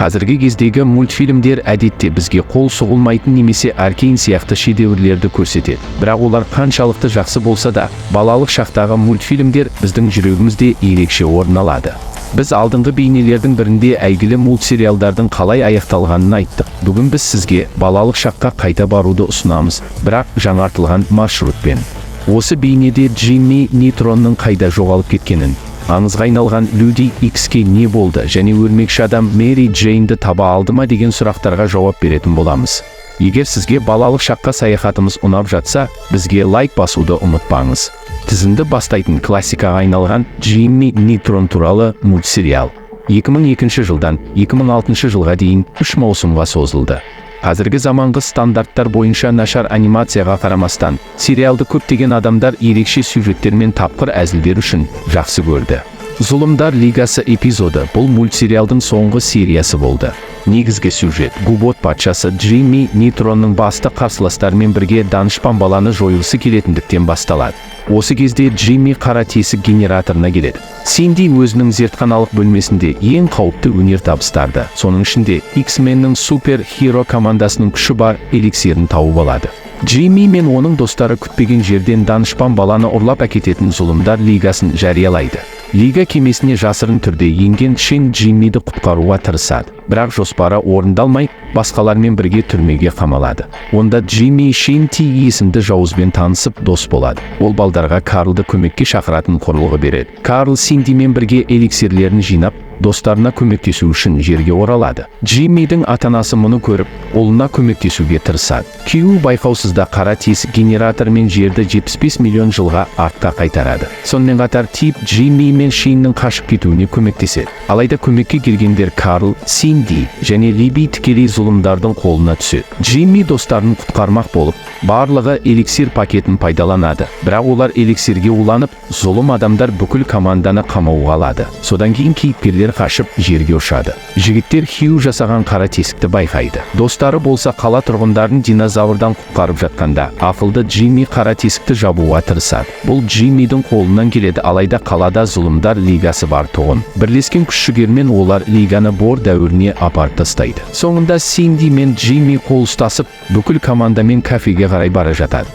Қазіргі кездегі мультфильмдер әдетте бізге қол сұғылмайтын немесе Аркейн сияқты шедеврлерді көрсетеді. Бірақ олар қаншалықты жақсы болса да, балалық шақтағы мультфильмдер біздің жүрегімізде ерекше орын алады. Біз алдыңғы бейнелердің бірінде әйгілі мультсериалдардың қалай аяқталғанын айттық. Бүгін біз сізге балалық шаққа қайта баруды ұсынамыз, бірақ жаңартылған маршрутпен. Осы бейнеде Джимми Нейтронның қайда жоғалып кеткенін, аңызға айналған Люди Икске не болды және өрмекші адам Мэри Джейнді таба алды ма деген сұрақтарға жауап беретін боламыз. Егер сізге балалық шаққа саяхатымыз ұнап жатса, бізге лайк басуды ұмытпаңыз. Тізімді бастайтын классикаға айналған Джимми Нейтрон туралы мультсериал 2002 жылдан 2006 жылға дейін үш маусымға созылды. Қазіргі заманғы стандарттар бойынша нашар анимацияға қарамастан, сериалды көптеген адамдар ерекше сюжеттер мен тапқыр әзілдер үшін жақсы көрді. Зұлымдар лигасы эпизоды бұл мультсериалдың соңғы сериясы болды. Негізгі сюжет Губот патшасы Джимми Нейтронның басты қарсыластарымен бірге данышпан баланы жойғысы келетіндіктен басталады. Осы кезде Джимми қара тесік генераторына келеді. Синди өзінің зертханалық бөлмесінде ең қауіпті өнертабыстарды, соның ішінде X-Menнің супер хиро командасының күші бар эликсирін тауып алады. Джимми мен оның достары күтпеген жерден данышпан баланы ұрлап әкететін зұлымдар лигасын жариялайды. Лига кемесіне жасырын түрде енген Шин Джиммиді құтқаруға тырысады. Бірақ жоспары орындалмай, басқалармен бірге түрмеге қамалады. Онда Джимми Шин Ти есімді жауызбен танысып, дос болады. Ол балдарға Карлды көмекке шақыратын құрылғы береді. Карл Синдимен бірге эликсирлерін жинап, достарына көмектесу үшін жерге оралады. Джиммидің ата-анасы мұны көріп, ұлына көмектесуге тырысады. Күйеуі байқаусызда қара тесік генератормен жерді 75 миллион жылға артқа қайтарады. Сонымен қатар Тип Джимми мен Шиннің қашып кетуіне көмектеседі. Алайда көмекке келгендер Карл, Синди және Либи тікелей зұлымдардың қолына түседі. Джимми достарын құтқармақ болып, барлығы эликсир пакетін пайдаланады. Бірақ олар эликсирге уланып, зұлым адамдар бүкіл команданы қамауға алады. Содан кейін кейіпкерлер қашып, жерге ұшады. Жігіттер Хью жасаған қара тесікті байқайды. Достары болса, қала тұрғындарын динозаврдан құтқарып жатқанда, ақылды Джимми қара тесікті жабуға тырысады. Бұл Джиммидің қолынан келеді, алайда қалада зұлымдар лигасы бар тұғын. Бірлескен күш-жігермен олар лиганы бор дәуіріне апарып тастайды. Соңында Синди мен Джимми қол ұстасып, бүкіл командамен кафеге қарай бара жатады.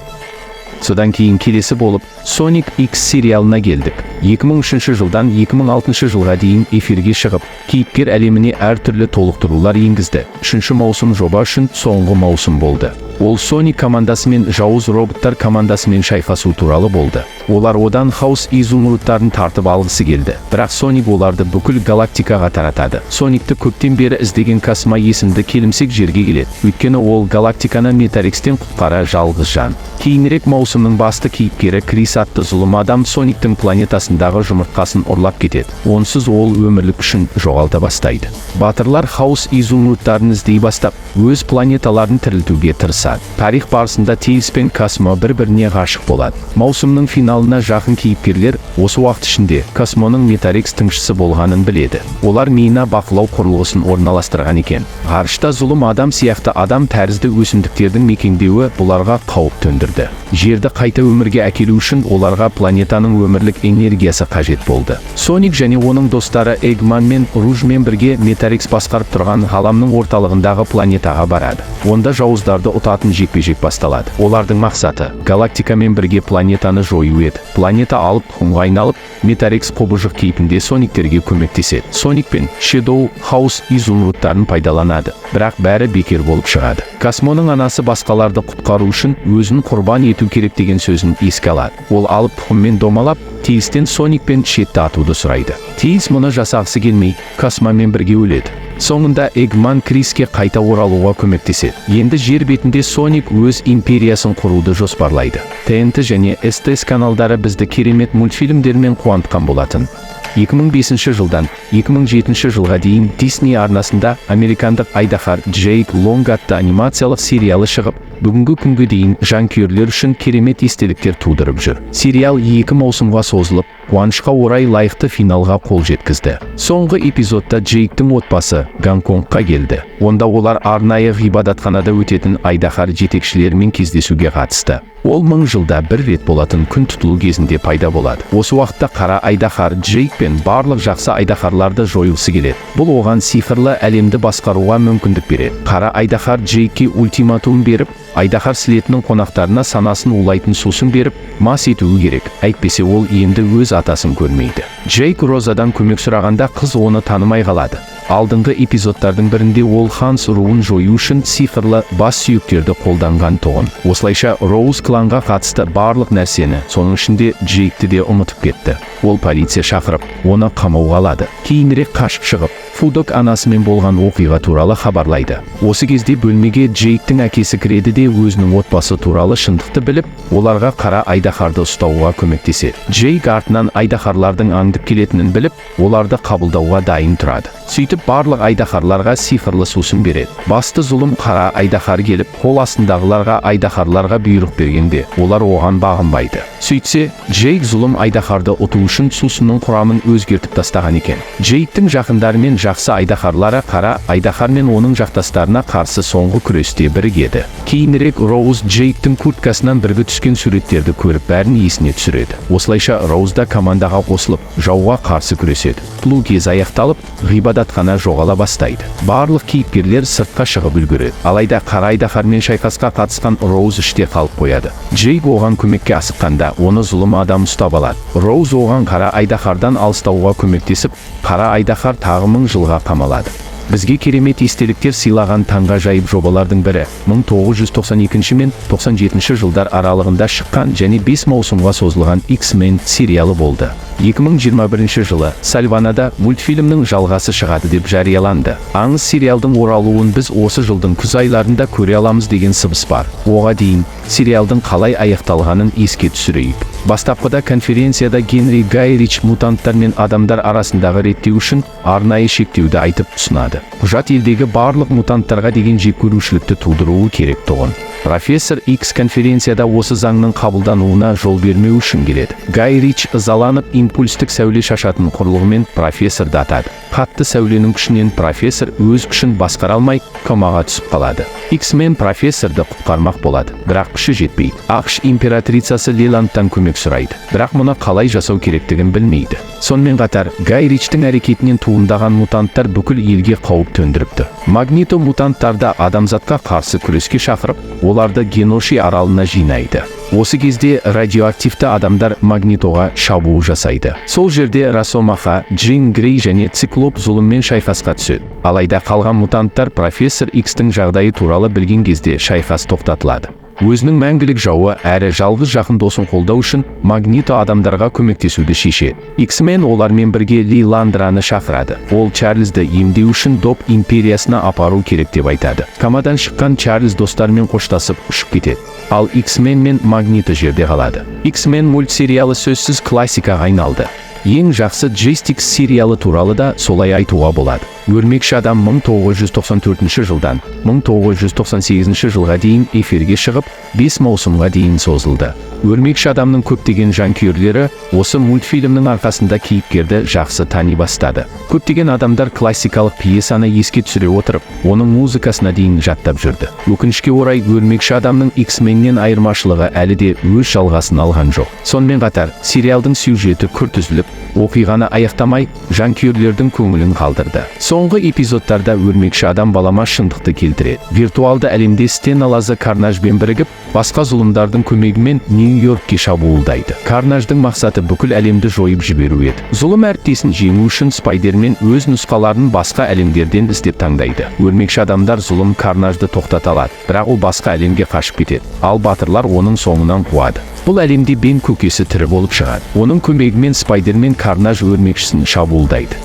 Содан кейін келесі болып Sonic X сериалына келдік. 2003 жылдан 2006 жылға дейін эфирге шығып, кейіпкер әлеміне әртүрлі толықтырулар енгізді. Үшінші маусым жоба үшін соңғы маусым болды. Ол Sonic командасымен жауыз роботтар командасымен шайқасу туралы болды. Олар одан хаос изумрудтарын тартып алғысы келді. Бірақ Соник оларды бүкіл галактикаға таратады. Соникті көптен бері іздеген Космо есімді келімсек жерге келеді. Өйткені ол галактиканы Метарикстен құтқара жалғыз жан. Кейінірек маусымның басты кейіпкері Крис атты зұлым адам Сониктің планетасындағы жұмыртқасын ұрлап кетеді. Онсыз ол өмірлік күшін жоғалта бастайды. Батырлар хаос изумрудтарын іздей бастап, өз планеталарын тірілтуге тырысады. Тарих барысында Тейлз пен Космо бір-біріне ғашық болады. Маусымның финалына жақын кейіпкерлер осы уақыт ішінде Космоның Метарикс тыңшысы болғанын біледі. Олар миына бақылау құрылғысын орналастырған екен. Ғарышта зұлым адам сияқты адам тәрізді өсімдіктердің мекендеуі бұларға қауіп төндірді. Жерді қайта өмірге әкелу үшін оларға планетаның өмірлік энергиясы қажет болды. Соник және оның достары Эгман мен Ружмен бірге Метарикс басқарып тұрған ғаламның орталығындағы планетаға барады. Онда жауыздарды ұтатын жекпе-жек басталады. Олардың мақсаты галактикамен бірге планетаны жою еді. Планета алып тұқымға айналып, Метарикс құбыжық кейпінде Сониктерге көмектеседі. Соник пен Шедоу хаос изумрудтарын пайдаланады, бірақ бәрі бекер болып шығады. Космоның анасы басқаларды құтқару үшін өзін құрбан ету керек деген сөзін еске алады. Ол алып тұқыммен домалап, Тейлстен Соник пен Шетті атуды сұрайды. Тейлс мұны жасағысы келмей, Космомен бірге өледі. Соңында Эгман Криске қайта оралуға көмектеседі. Енді жер бетінде Соник өз империясын құруды жоспарлайды. ТНТ және СТС каналдары бізді керемет мультфильмдермен қуантқан болатын. 2005 жылдан 2007 жылға дейін Disney арнасында американдық айдаһар Джейк Лонг атты анимациялық сериалы шығып, бүгінгі күнге дейін жанкүйерлер үшін керемет естеліктер тудырып жүр. Сериал екі маусымға созылып, қуанышқа орай лайықты финалға қол жеткізді. Соңғы эпизодта Джейктің отбасы Гонконгқа келді. Онда олар арнайы ғибадатханада өтетін айдаһар жетекшілерімен кездесуге қатысты. Ол 1000 жылда бір рет болатын күн тұтылу кезінде пайда болады. Осы уақытта қара айдаһар Джейк пен барлық жақсы айдаһарларды жойғысы келеді. Бұл оған сиқырлы әлемді басқаруға мүмкіндік береді. Қара айдаһар Джейкке ультиматум беріп, айдаһар слетінің қонақтарына санасын улайтын сусын беріп, мас етуі керек. Әйтпесе ол енді өз атасын көрмейді. Джейк Розадан көмек сұрағанда, қыз оны танымай қалады. Алдыңғы эпизодтардың бірінде ол Ханс руын жою үшін сиқырлы бас сүйектерді қолданған тұғын. Осылайша Роуз кланға қатысты барлық нәрсені, соның ішінде Джейкті де ұмытып кетті. Ол полиция шақырып, оны қамауға алады. Кейінірек қашып шығып, Фудок анасымен болған оқиға туралы хабарлайды. Осы кезде бөлмеге Джейктің әкесі кіреді де, өзінің отбасы туралы шындықты біліп, оларға қара айдаһарды ұстауға көмектеседі. Джейк артынан айдаһарлардың аңдып келетінін біліп, оларды қабылдауға дайын тұрады. Сөйтіп барлық айдаһарларға сиқырлы сусын береді. Басты зұлым қара айдаһар келіп, қол астындағыларға айдаһарларға бұйрық бергенде, олар оған бағынбайды. Сөйтсе, Джейк зұлым айдаһарды ұту үшін сусынның құрамын өзгертіп тастаған екен. Джейктің жақындары мен жақсы айдаһарлары қара айдаһар мен оның жақтастарына қарсы соңғы күресте бірігеді. Кейінірек Роуз Джейктің курткасынан бірге түскен суреттерді көріп, бәрін есіне түсіреді. Осылайша Роуз да командаға қосылып, жауға қарсы күреседі. Тұтылу кезі аяқталып, ғибадатхана жоғала бастайды. Барлық кейіпкерлер сыртқа шығып үлгереді. Алайда қара айдаһармен шайқасқа қатысқан Роуз іште қалып қояды. Джейк оған көмекке асыққанда, оны зұлым адам ұстап алады. Роуз оған қара айдаһардан алыстауға көмектесіп, қара айдаһар тағы 1000 жылға қамалады. Бізге керемет естеліктер сыйлаған таңғажайып жобалардың бірі 1992 мен 97 жылдар аралығында шыққан және 5 маусымға созылған X-Men сериалы болды. 2021 жылы Сальванада мультфильмнің жалғасы шығады деп жарияланды. Аңыз сериалдың оралуын біз осы жылдың күз айларында көре аламыз деген сыбыс бар. Оға дейін сериалдың қалай аяқталғанын еске түсірейік. Бастапқыда конференцияда Генри Гайрич мутанттар мен адамдар арасындағы реттеу үшін арнайы шектеуді айтып ұсынады. Құжат елдегі барлық мутанттарға деген жеккөрушілікті тудыруы керек тұғын. Профессор X конференцияда осы заңның қабылдануына жол бермеу үшін келеді. Гайрич ызаланып, импульстік сәуле шашатын құрылғымен профессорды атады. Қатты сәуленің күшінен профессор өз күшін басқара алмай, комаға түсіп қалады. X-Men профессорды құтқармақ болады, бірақ күші жетпейді. АҚШ императрицасы Леландтан көмек сұрайды, бірақ мұны қалай жасау керектігін білмейді. Сонымен қатар, Гай Ричтің әрекетінен туындаған мутанттар бүкіл елге қауіп төндіріпті. Магнито мутанттарды адамзатқа қарсы күреске шақырып, оларды Геноши аралына жинайды. Осы кезде радиоактивті адамдар Магнитоға шабуыл жасайды. Сол жерде Росомаха, Джин Грей және Циклоп зұлыммен шайқасқа түседі. Алайда қалған мутанттар профессор Икстің жағдайы туралы білген кезде шайқас тоқтатылады. Өзінің мәңгілік жауы әрі жалғыз жақын досын қолдау үшін Магнито адамдарға көмектесуді шешеді. X-Men олармен бірге Ли Ландраны шақырады. Ол Чарльзді емдеу үшін Доп империясына апару керек деп айтады. Комадан шыққан Чарльз достарымен қоштасып, ұшып кетеді. Ал X-Men мен Магнито жерде қалады. X-Men мультсериалы сөзсіз классикаға айналды. Ең жақсы Джейстикс сериалы туралы да солай айтуға болады. Өрмекші адам 1994 жылдан 1998 жылға дейін эфирге шығып, 5 маусымға дейін созылды. Өрмекші адамның көптеген жанкүйерлері осы мультфильмнің арқасында кейіпкерді жақсы тани бастады. Көптеген адамдар классикалық пьесаны еске түсіре отырып, оның музыкасына дейін жаттап жүрді. Өкінішке орай, Өрмекші адамның X-Меннен айырмашылығы әлі де өз жалғасын алған жоқ. Сонымен қатар, сериалдың сюжеті күрт үзіліп, оқиғаны аяқтамай, жанкүйерлердің көңілін қалдырды. Соңғы эпизодтарда Өрмекші адам балама шындықты келтіреді. Виртуалды әлемде Стеналазы Карнажбен бірігіп, басқа зұлымдардың көмегімен Нью-Йоркке шабуылдайды. Карнаждың мақсаты бүкіл әлемді жойып жіберу еді. Зұлым әріптесін жеңу үшін Спайдермен өз нұсқаларын басқа әлемдерден іздеп таңдайды. Өрмекші адамдар зұлым Карнажды тоқтата алады, бірақ ол басқа әлемге қашып кетеді. Ал батырлар оның соңынан қуады. Бұл әлемде Бен көкесі тірі болып шығады. Оның көмегімен Спайдермен Карнаж өрмекшісін шабуылдайды.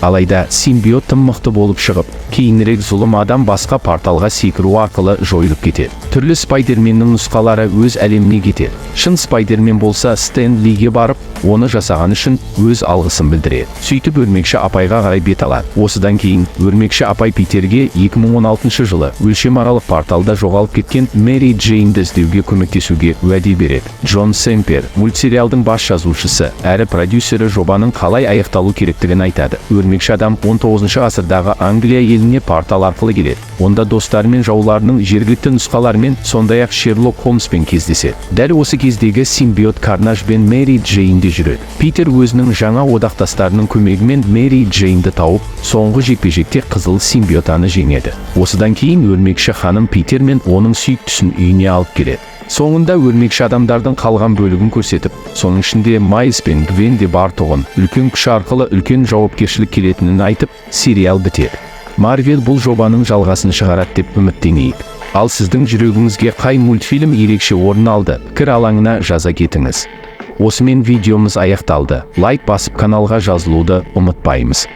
Алайда симбиот тым мықты болып шығып, кейінірек зұлым адам басқа порталға секіру арқылы жойылып кетеді. Түрлі Спайдерменнің нұсқалары өз әлеміне кетеді. Шын Спайдермен болса Стэн Лиге барып, оны жасаған үшін өз алғысын білдіреді. Сөйтіп өрмекші апайға қарай бет алады. Осыдан кейін өрмекші апай Питерге 2016 жылы өлшемаралық порталда жоғалып кеткен Мэри Джейнді іздеуге көмектесуге уәде береді. Джон Семпер, мультсериалдың бас жазушысы әрі продюсері, жобаның қалай аяқталу керектігін айтады. Өрмекші Өрмекші адам 19 ғасырдағы Англия еліне портал арқылы келеді. Онда достары мен жауларының жергілікті нұсқаларымен, сондай-ақ Шерлок Холмспен кездеседі. Дәл осы кездегі симбиот Карнаж бен Мэри Джейн де жүреді. Питер өзінің жаңа одақтастарының көмегімен Мэри Джейнді тауып, соңғы жекпе-жекте қызыл симбиотаны жеңеді. Осыдан кейін Өрмекші ханым Питер мен оның сүйіктісін үйіне алып келеді. Соңында өрмекші адамдардың қалған бөлігін көрсетіп, соның ішінде Майлз бен Гвен де бар тұғын, үлкен күш арқылы үлкен жауапкершілік келетінін айтып, сериал бітеді. Марвел бұл жобаның жалғасын шығарады деп үміттенейік. Ал сіздің жүрегіңізге қай мультфильм ерекше орын алды? Пікір алаңына жаза кетіңіз. Осымен видеомыз аяқталды. Лайк басып, каналға жазылуды ұмытпаймыз.